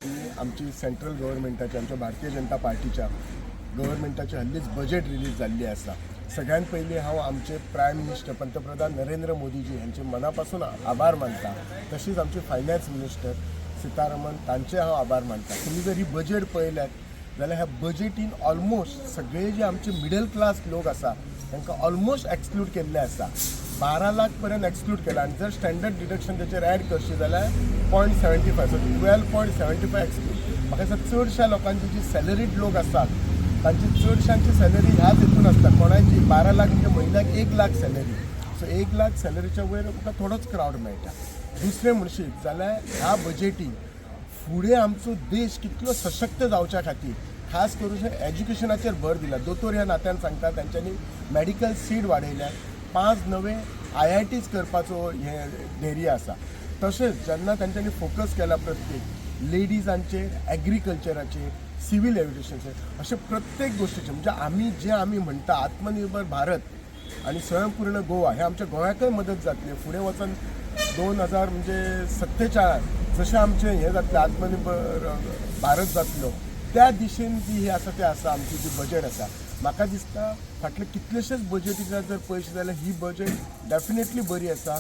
की आमची सेंट्रल गव्हर्मेंटाची, आमच्या भारतीय जनता पार्टीच्या गव्हर्मेंटाची हल्लीच बजेट रिलीज जाल्ली आसा. सगळ्यात पयलीं हांव आमचे प्रायम मिनिस्टर पंतप्रधान नरेंद्र मोदीजी हांचे मना पासून आभार मानता. तशीच आमचे फायनान्स मिनिस्टर सीतारमन तांचे हांव आभार मानता. तुमी जर ही बजेट पळयल्यात जाल्यार ह्या बजेटीन ऑलमोस्ट सगळे जे आमचे मिडल क्लास लोक आसा तांकां ऑलमोस्ट एक्सक्लूड केल्ले आसा. 12 लाख पर्यंत एक्सक्लूड केला आनी जर स्टँडर्ड डिडक्शन तेचेर एड करशी जाल्यार 0.75, so 12.75 exclude. म्हाका दिसता चडश्या लोकांची जी सॅलरीड लोक आसात तांची चडशांची सॅलरी ह्याच हितून आसता. कोणाची 12 लाख म्हणजे म्हयन्याक 1 लाख सॅलरी. सो 1 लाख सॅलरीच्या वयर तुका थोडोच क्रावड मेळटा. दुसरें म्हणशीत जाल्यार ह्या बजेटीन फुडें आमचो देश कितलो सशक्त जावच्या खातीर खास करून एज्युकेशनाचेर भर दिला. दोतोर ह्या नात्यान सांगता, तांच्यांनी मॅडिकल सीट वाडयल्या, पांच नवे आयआयटीज करपाचो हे धैर्य आसा. तशेंच जेन्ना तांच्यांनी फोकस केला प्रत्येक लेडीजांचेर, एग्रीकल्चराचेर, सिवील एव्हिएशनाचेर, अशे प्रत्येक गोश्टीचेर, म्हणजे आमी जे आमी म्हणटा आत्मनिर्भर भारत आनी स्वयंपूर्ण गोवा, हे आमच्या गोंयाकय मदत जातली. फुडें वचून 2000 म्हणजे 47 जशें आमचें हें जातलें, आत्मनिर्भर भारत जातलो, त्या दिशेन जी ही आसा ती आसा आमची जी बजेट आसा. म्हाका दिसता फाटले कितलेशेच बजेटीक जर पळयशे जाल्यार ही बजेट डेफिनेटली बरी आसा.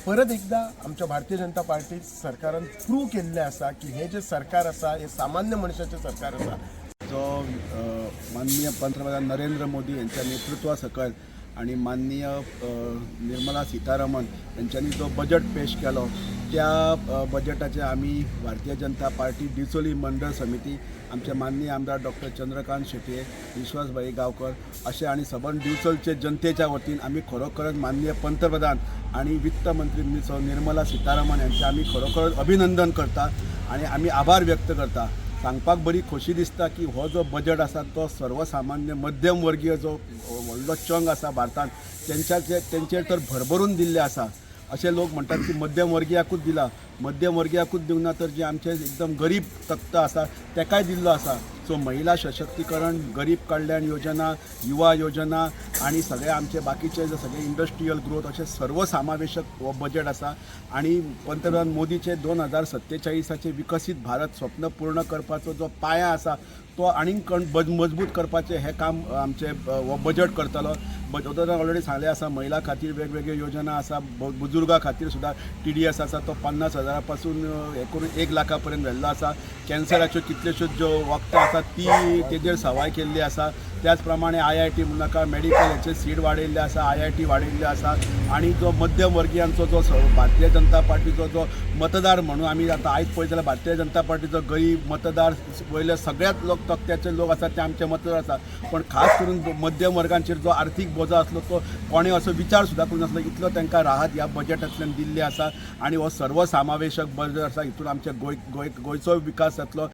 परत एकदां आमच्या भारतीय जनता पार्टी सरकारान प्रूव केल्लें आसा की हें जें सरकार आसा हें सामान्य मनशाचें सरकार आसा. जो माननीय पंतप्रधान नरेंद्र मोदी यांच्या नेतृत्वा सकयल आणि माननीय निर्मला सीतारामन यांच्यानी जो बजेट पेश केलो, त्या बजेटाचे आमी भारतीय जनता पार्टी डिचोली मंडळ समिती, आमचे माननीय आमदार डॉक्टर चंद्रकांत शेटये, विश्वासभाई गांवकर असे आणि सबंद दिवचलचे जनतेच्या वतीन आमी खरोखरच माननीय पंतप्रधान आणि वित्त मंत्री निर्मला सीतारामन यांचे आमी खरोखरच अभिनंदन करता आणि आमी आभार व्यक्त करता. सांगपाक बरी खोशी दिसता की हो जो बजेट आसा तो सर्वसामान्य मध्यम वर्गीय जो व्हडलो चंग आसा भारतांत तेंच्या तेंचेर तर भरभरून दिल्लें आसा. अशे लोक म्हणटात की मध्यम वर्गियाकूच दिला. मध्यम वर्गियाकूच दिवंक ना, तर जे आमचे एकदम गरीब तक्ता आसा तेकाय दिल्लो आसा. सो महिला सशक्तीकरण, गरीब कल्याण योजना, युवा योजना आणि सगळे आमचे बाकीचे जे सगळे इंडस्ट्रीयल ग्रोथ, अशें सर्वसामावेशक हो बजेट आसा. आणि पंतप्रधान मोदीचे 2047चे विकसीत भारत स्वप्न पूर्ण करपाचो जो पाया आसा तो आनीक कण मजबूत करपाचें हें काम आमचें हो बजेट करतलो. दोतोरान ऑलरेडी सांगलें आसा, महिला खातीर वेगवेगळ्यो योजना आसा. बुजुर्गा खातीर सुद्दां टीडीएस आसा तो 50 हजारा पासून हें करून 1 लाखा पर्यंत व्हेल्लो आसा. कॅन्सराच्यो कितल्योश्योच ज्यो वखदां आसा ती तेजेर सवाय केल्ली आसा. त्याच प्रमाणे आयआयटी म्हणनाका, मेडिकल हेचे सीट वाडयल्ले आसा, आयआयटी वाडयल्ले आसा. आणि जो मध्यम वर्गियांचो जो भारतीय जनता पार्टीचो जो मतदार म्हणून आमी आतां आयज पळयत जाल्यार भारतीय जनता पार्टीचो गरीब मतदार वयले सगळ्यात लोक तक्त्याचे लोक आसा ते आमचे मतदार आसा. पण खास करून मध्यम वर्गांचेर जो आर्थीक बोजो आसलो तो कोणें असो विचार सुद्दां करूंक नासलो, इतलो तांकां राहत ह्या बजेटांतल्यान दिल्ली आसा. आनी हो सर्वसामावेशक बजेट आसा. हितून आमच्या गोंय गोंय गोंयचो विकास जातलो.